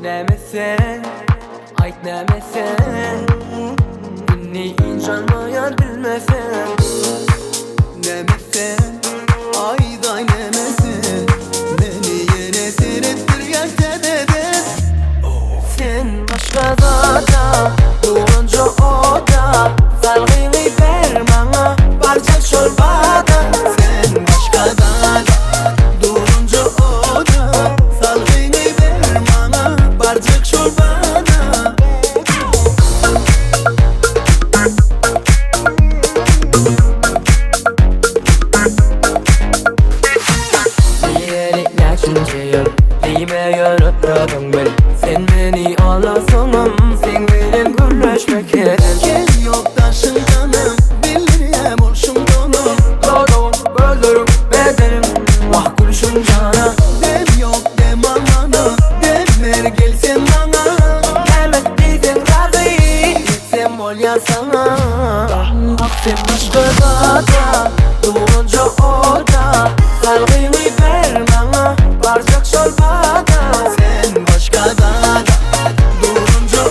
Näme sen, aýt näme sen Inni ynjalmaýar bilmesem Näme sen, aýdaý näme sen Meni ýene seretdirýäň täzeden Sen başga zada, duranja oda Salgyňy ber maňa, barjak şol bada Sen başga zada, duranja oda Salgyňy ber maňa, barjak şol bada Diýeli näçinji ýyl, diýme ýöne özüň bil Sen meni aldasaňam, seň bilen gürleşmek hezil Gel ýok daşyňdanam, bildirýä bolşuňdanam Dodagym, gözlerim, bedenim, wah gülşüň jana Dem ýok dem almana, dem ber gel sen maňa Näme diýseň razy, etsem bolýar saňa Ah sen başga zada, duranja oda Salgyňy ber maňa, barjak şol bada Sen başga zada, duranja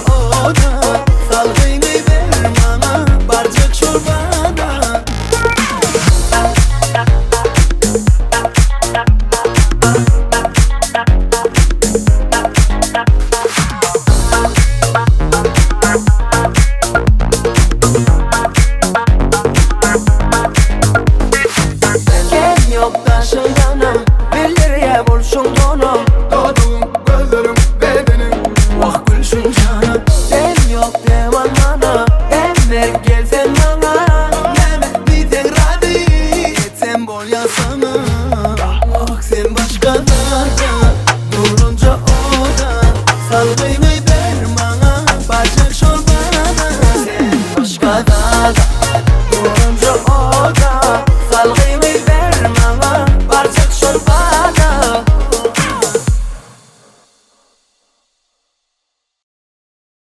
oda Salgyňy ber maňa, barjak şol bada Gel ýok daşyňdanam, bildirýä bolşuňdanam.